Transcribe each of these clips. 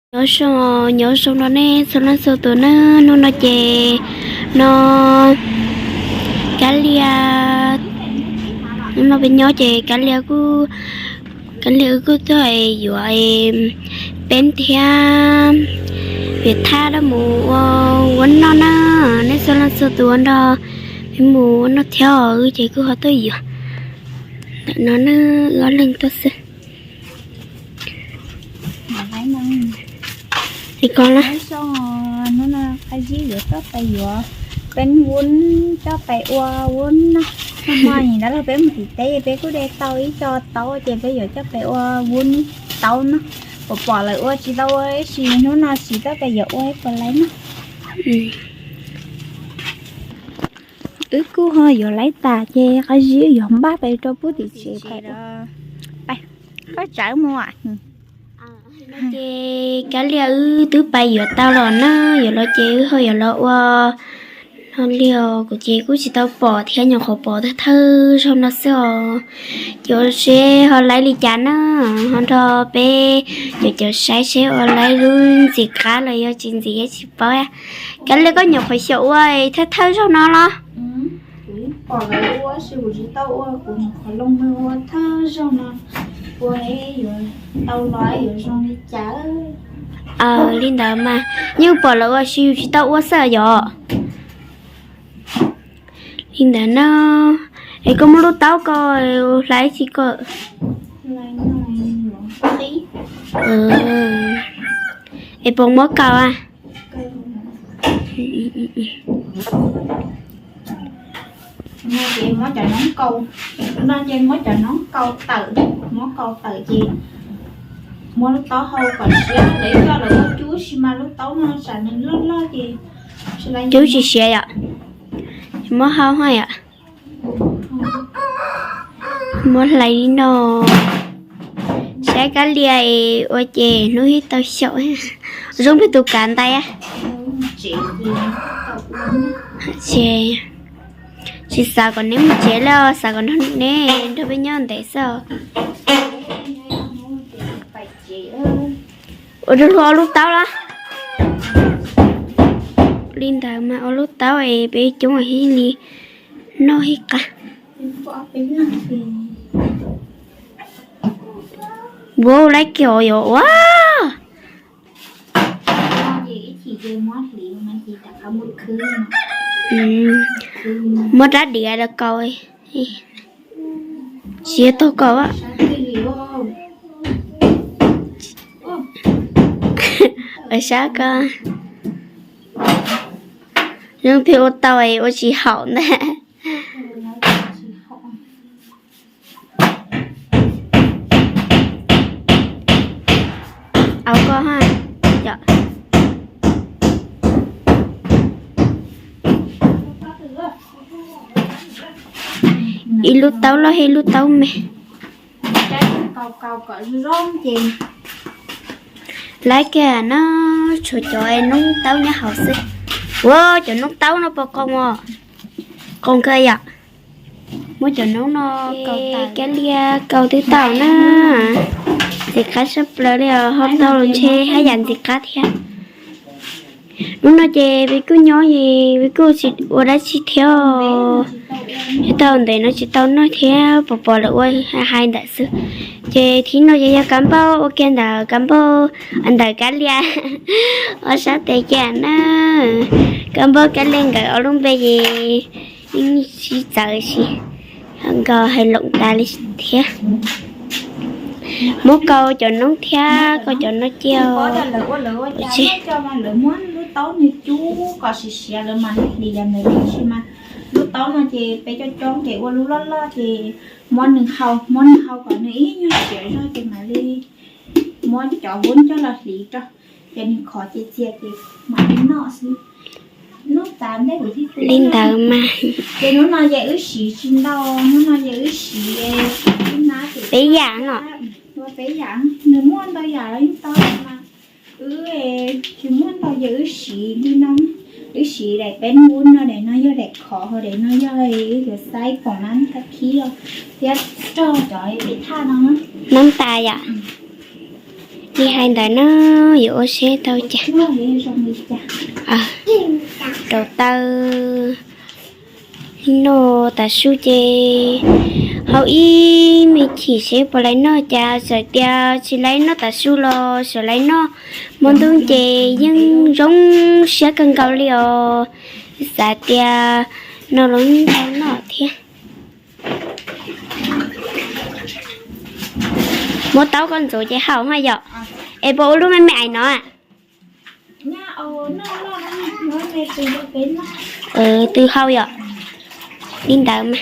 Nyob zoo, nyob zoo rau nej txhua leej txhua tus na. Hnub no ces no Kab Lia, hnub no peb nyob ces Kab Lia kuj, Kab Lia wb kuj tuaj yuav peeb thiab yuav thaj rau mus ua, ua noj na. Nej txhua leej txhua tus ua nrog peb mus ua noj thiab os, wb ces kuj ho tuaj yuav ntawm no na, wb ob leeg tuaj xwb. Li ko na. Hnub no Qab Zib yuav coj pais yuav peeb wub coj pais ua wub noj. Hmo ntawd los peb mus tim teb peb kuj de tau ib co taub ces peb yuav coj pais ua wub taub noj. Pom pom lawv ua tsis tau ua ib si, hnub no tsis tau pais yuav ua ib puas laib noj. Wb kuj ho yuav laib tas ces Qab Zib yuav npaj pais rau pub tim tsev pais ua. Koj tsawv mus. Ces Kab Lia wb twb pais yuav tau los na, yuav los ces wb ho yuav los ua no li os. Kuv ces kuj tsis tau pom thiab, nyuam qhuav pom thawj thawj zaug no xwb os. Ces ua seb ho laib li cas na, ho nrog peb cov cov saib seb ua laib lub ntxim qab los yog tsis ntxim, tsis paub. Kab Lia koj nyuam qhuav xyaum ua thawj thawj zaug no los? Kuv pom lawv ua tab sis kuv tsis tau ua, kuv nyuam qhuav los mus ua thawj zaug no, ua yuav tau los yuav zoo li cas. Aws, li ntawd mas yeej pom lawv ua tab sis yus tsis tau ua xwb yom. Li ntawd no, es koj muab lub taub ko hlais tsis ko. Es puas muab kaus a? No ces muab cov noob kaus, no ces muab cov noob kaus tawm, muab kaus tawm ces muab lub taub hau kom siav, lawv ib co lawv muab cub sis mas lub taub no tsam nws loj loj ces cub tsis siav yom. Muab hau hais yom. Muab hlais li no. Saib Kab Lia es ua ces hnub ib tau xyaum zoo plig tus kav ntais. Tsis xav kom neb mus tsev li os, xav kom neb nrog peb nyob ntev xwb os. Ua rau hlo lub taub los. Li ntawd mas ua lub taub es peb coob thiaj li noj ib qab. Vauv, laib kiag yuav ua. Muab rab diav rau kaus, tsis yog taug kaus. Sab ko zoo plig ua tau es ua tsis haum ntag. Au ko ha. Ib lub taub loj thiab ib lub taub me. Laib kiag no, tshuav cov noob taub nyob hauv xwb. Ua cov noob taub no puas qoo os? Qoo kawg yom. Muab cov noob no, Kab Lia kaus twb tau na. Ntxim qab sab plaws li os, ho tau los ntshe haj yam ntxim qab thiab. Hnub no ces peb kuj nyob es peb kuj tsis ua dab tsi thiab. Tsis tau ntev no tsis tau noj thiab, pom pom lawv ua hais ntawd xwb. Ces thib no ces yog Kab Npauj ua kiag ntawm Kab Npauj, ntawm Kab Lia ob sab tes kiag na. Kab Npauj Kab Lia nkawd ob lub npe ces yeej sib txawv si, nkaus hais loom tas li thiab. Muab kaus cov noob thiab kaus cov no cia. Lawv muab lub taub nws cub kom siav siav lawv mam li hliv yam ntawd tab sis mas lub taub no ces peb coob coob ces ua lub loj loj ces muab nws hau, muab nws hau kom nws ib nyuag siav zog ces mam li muab cov vub coj los hliv rau, ces nws khov ces txias ces mam li noj xwb. Noj tas ntej kuv thiaj li ntawd mas. Ces hnub no ces wb siv tsis ntau, hnub no ces wb siv peb yam no. Peb yam, nws muaj ntau yam los yeej tau mas. Wb tsis muaj ntau ces wb siv li no, wb siv daim peeb vub no, daim no yog daim khov, ho daim no yog wb yuav xaib poom nab thab khib os, thiab rog cov pem thaj no. Noob tas yom. Li hais ntawd na, yuav ua seb tau cas. Rauv taws noj tav su ces hau ib me chim seb puas laib noj cas, txawm tias tsis laib noj tav su los sawv laib noj. Hmo ntuj ces yeej zoo siab kawg nkaus li os. Xav tias no los tau noj thiab. Muab taub koj ntxuav ces haum ha yom. Es puas ua lub me me ais no? Twb hau yom. Li ntawd mas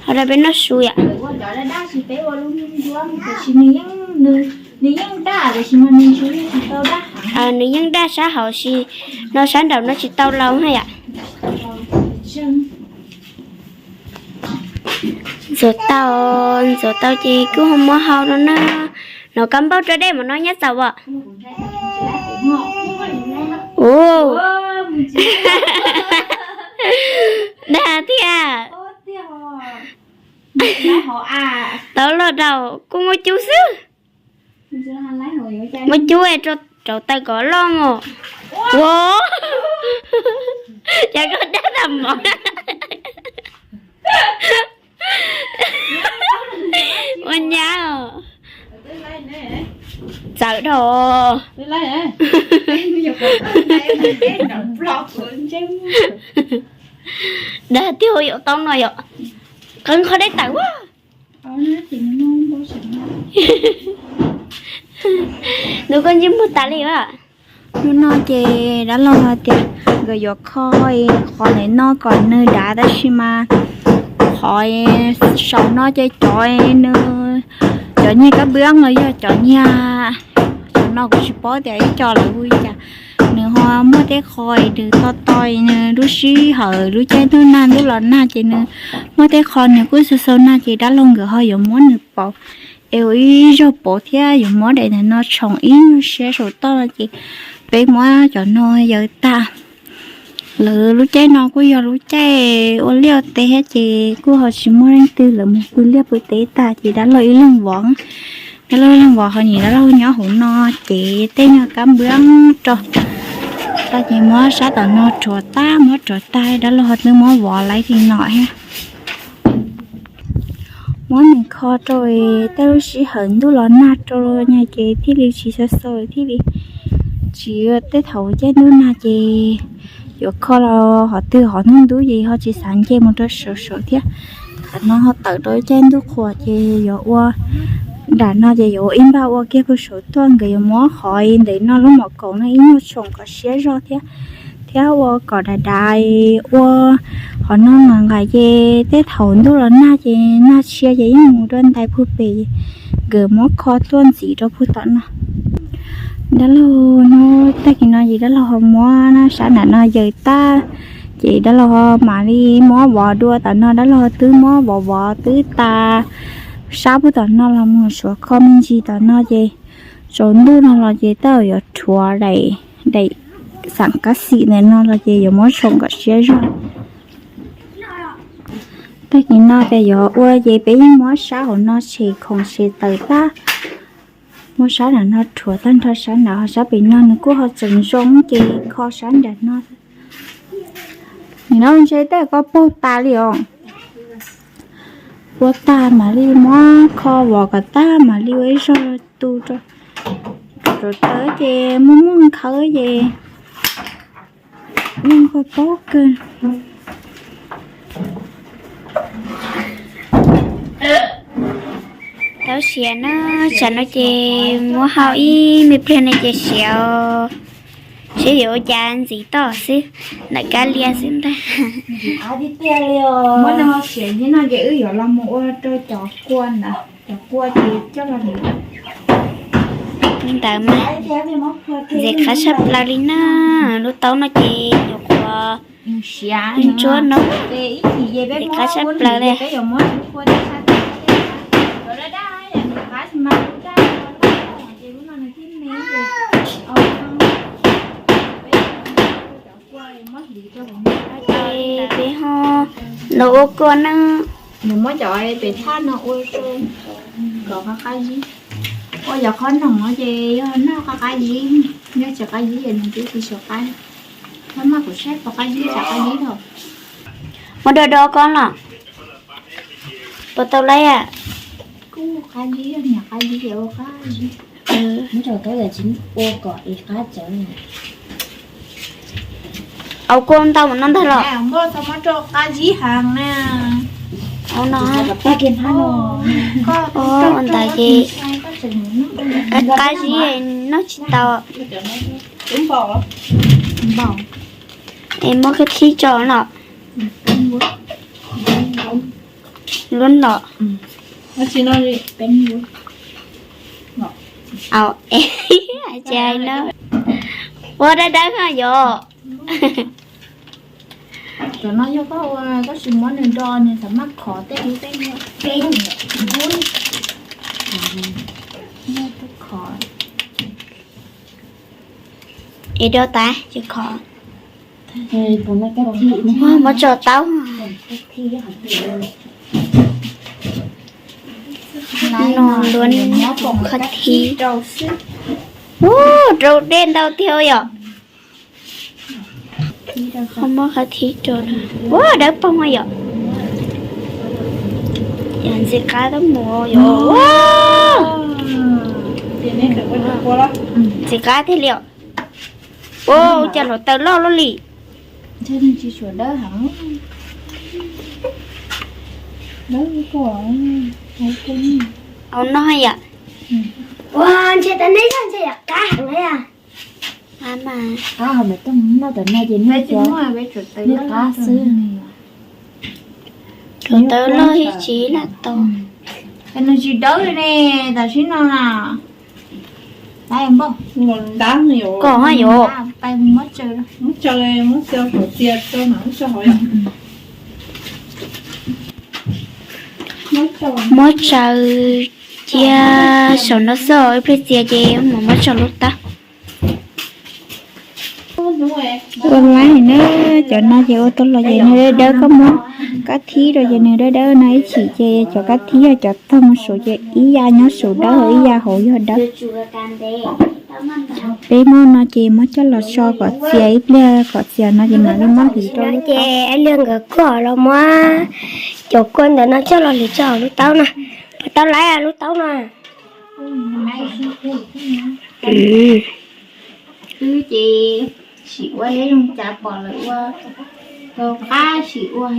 ho rau peb noj su yom. Nws yeej daj sab hauv si, no sab nraum no tsis tau laus ha yom. Ntxuav tau, ntxuav tau ces kuj ho muab hau no na. No kab npauj rau dej mas no nyob txaus as. Ua, dag thiab. Tau loj rau kuj muab cub xwb. Muab cub rau taws kom loj os. Ua, cas koj dag tag mov. Ua nyab os. Txawm dhau. Dag tiag, ua yuav tau no yom. Qee qhov dej tawm ua. Nws koj ntsej muag tas li as. Hnub no ces dab laug hais tias nkawd yuav kho qhov ntawm no kom nws dav tab sis mas qhov saum no ces cov nws, cov nyiag kab npwb los yog cov nyiag, cov no kuv tsis paub tias ib co lawv hu li cas. Nws ho muaj tej qho nws to to, nws lub sij hawm lub caij ntuj nag ntuj los nag ces nws muaj tej qho nws kuj xau xau nag ces dab laug nkawd ho yuav muab nws pauv, es ua ib zaug pauv thiab yuav muab daim ntawm no tshoov ib nyuag siab saum toj no ces peb muab cov no yaws tag. Lawv lub caij no kuj yog lub caij ua liaj ua teb thiab ces kuj ho tsis muaj leej twg, lawv mus pw liaj pw teb tag ces dab laug ib leeg vov. Dab laug ib leeg vov ho nim dab laug nyob hauv no ces tej nyuag kab npwb rau tag ces muab sab tom no rhuav tag, muab rhuav tag dab laug ho twb muab vov laiv li no thiab. Muab nws kho rau tej lub sij hawm ntuj los nag rau no ces thiaj li tsis xau xau, thiaj li tsis, tej thaum caij ntuj nag ces yuav kho los qhov twg qhov ntub ntub ces ho tsis xav nce mus rau saum saum thiab. Qhov no ho tawm rau caij ntuj qhuav ces yuav ua, nram no ces yuav ua ib npaj ua kiag puag saum tuaj, nkawd yuav muab qhov ntawm no lub mom kaum no ib nyuag tshoov kom siab zog thiab, thiab ua kom dav dav, ua qhov no nqaim nqaim ces tej thaum ntuj los nag ces nag tshia ces yeej mus rau ntais puag pem, nkawd muab kho tuaj ntxiv rau puag tom no. Dab laug hnub tag kis no ces dab laug ho muab sab nram no yaws tag, ces dab laug ho mam li muab vov dua tom no, dab laug twb muab vov vov twb tas sab puag tom no los mus suav kho me ntsis tom no ces tsaus ntuj no los ces tej zaum yuav rhuav daim, daim xam kab xim ntawm no los ces yuav muab tshoov kom siab zog. Tag kis no ces yuav ua ces peb yeej muab sab hauv no tshem khoom tshem tawm tag, muab sab nram no rhuav tag nrho sab nram, ho sab pem no nws kuj ho tseem zoo ces kho sab nram no. Nim no ntshe tej koj paug tas li os. Ua tag mam li muab kho vov kom tag mam li ua ib zaug tu rau, rau tawv ces muaj muaj nkhawv ces yeej koj paug kawg. Tau siav na, tsam no ces muab hau ib me pliag no ces siav, seb yuav ua cas ntxiv toj xwb, ntawm kab lias xwb ntag. Muab no siav no ces wb yuav los mus ua rau cov kua ntawd, cov kua ces coj los li ntawd mas. Ntxim qab tshaj plaws li na, lub taub no ces nyuam qhuav ntsuab no, ntxim qab tshaj plaws li. Ces peb ho los ua kua na, nws muab cov pem thaj no ua kom qab qab zib. Ua yog qhov noog no ces yog noj qab qab zib, yog tsis qab zib es nws twb tsis sov qab. Qhov mas kuv saib puas qab zib, tsis qab zib los. Muab do do koj los. Puas tau lawm? Kuj qab zib, niam qab zib ces ua qab zib. Muab rau koj yog tsis ua kom ib qab cawv. Au, kua ntau mus no ntag los. Muab txhob muab rau qab zib heev na. Au no. Ua ntawd ces qab zib noj tsis tau. Es muab koj thib tso los. Lub no. Au, ces hais no. Ua dawb dawb no yom. Cov no yog koj ua, koj tsis muab nws do nws txam maj khov tej lub tej. Es do tas ces khov. Muab tso taub. No luab qhov thib. Ua rau dej ntau tiag yom. Muab qhov thib rau. Ua dawb paug yom. Yog ntxim qab tab mus yom. Ntxim qab tiag li os. Ua cas hluav taws loj loj li. Au no yom. Ua ntshe tas neb zaj ntshe yom qab heev li. Qab mas. Noj tam no ces neb qab xwb. Hluav taws loj ib tsis laj tau. Nws tsis dawb li ne, tam sim no na. Kom ha yom. Muab tsaws cia saum no xwb, ib pliag txias ces mus muab tso lub taub. Ua laib na, cov no ces ua tau los ces nws dawb dawb, koj muab kab thib rau ces nws dawb dawb no ib chim ces cov kab thib yog cov tog mus saum ces ib yav nyob saum dawb, ib yav hauv yog dawb. Peb muab no ces muab coj los so kom txias ib pliag, kom txias no ces mam li muab hliv rau lub taub. Ces liag nkawd kuj los muab cov kua ntawm no coj los hliv rau hauv lub taub na. Puas tau lawm lub taub no? Wb ces sim ua zoo cas pom lawv ua tau qab sim ua.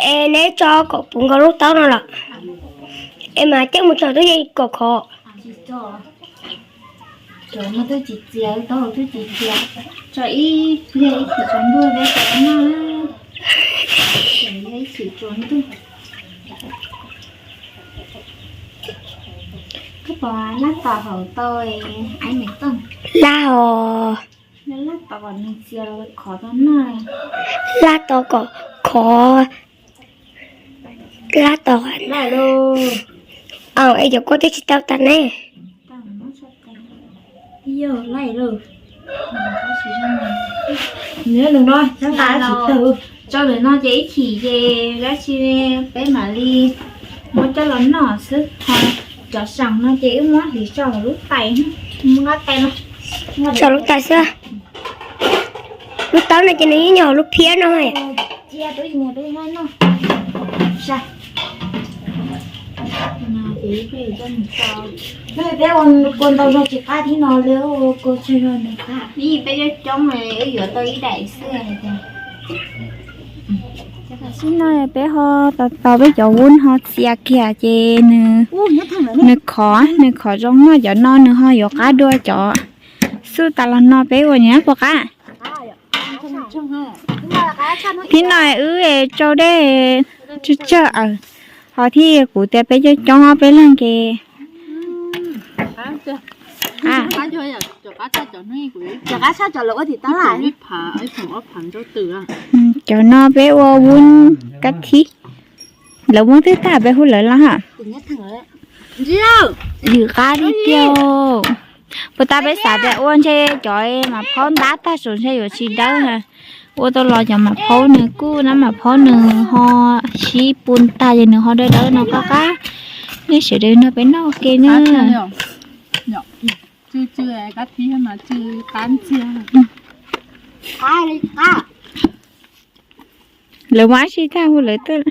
Es neb tso kom puv nkaus lub taub no los? Es mas coj mus tso twb yeej kom khov. Cov no twb tsis txias, taub hau twb tsis txias. Tso ib pliag ib chim tsaus ntuj peb tau noj. Ib chim tsaus ntuj. Koj pom lab tom hauv tau, aib me tooj. Lab os. Lab tom kom nws txias los khov tau noj. Lab tom kom khov. Lab tom. Es cov kua twb tsis tau tas ne. Tso lawm no ces ib chim ces dab tsi peb mam li muab coj los noj xwb. Ho cov seem no ces wb muab hliv tso lub tais, muab qab tais no. Tso lub tais xwb. Lub taub no ces nws yeej nyob hauv lub phiab no. Peb ua kua ntau zog tsis qab thiab no li, ua kua tsawg zog nws qab. Peb coob coob wb yuav tau ib daim xwb. Tam sim no peb ho tos tos peb cov wood ho txias kiag ces nws, nws khov, nws khov zoo noj, cov no nws ho yuav qab dua cov xub tas los no peb ua nyob puas qab. Thib no wb tsau dej tsawg tsawg, ho thiab kuv tias peb coob coob ob peb leeg ces. Cov no peb ua wood kab thib, lawv muab twb tag peb hu lawv los ha. Lwm qab li tiag. Puas tas peb xav tias ua ntshe cov mas phaub ntab tag saum ntshe yuav tsis dawb. Ua tau los cov mam phaub nws kuj nab mam phaub nws ho sib pun tag ces nws ho dawb dawb no qab qab. Nej sawv daws nrog peb noj ua ke na. Lawv muab ab tsi tag hu lawv twb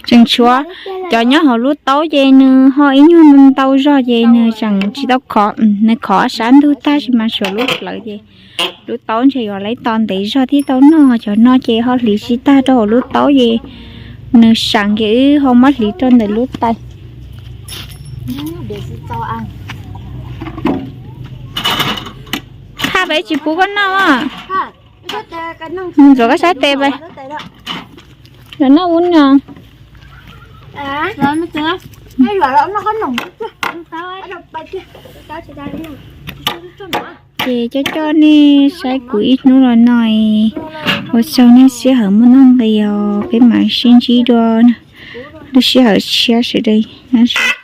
tseem tshuav cov nyob hauv lub taub ces nws ho ib nyuag ntau zog ces nws tseem tsis tau khov, nws khov sab ntug tag sis mas tshuav lub plawv ces lub taub ntshe yuav lawv tau ntev zog thiaj tau noj. Cov no ces ho hliv tsis tag rau hauv lub taub ces nws seem ces wb ho muab hliv rau ntawm lub tais. Thaj peb tsis pub koj noj. Mus ntxuav koj sab tes pais. Los noj ub no. Ces coj coj nej saib kuv ib hnub los no, ua tsaug nej sij hawm muaj nuj nqis os, peb mam sib ntsib dua lub sij hawm tshiab sawv daws nyob zoo.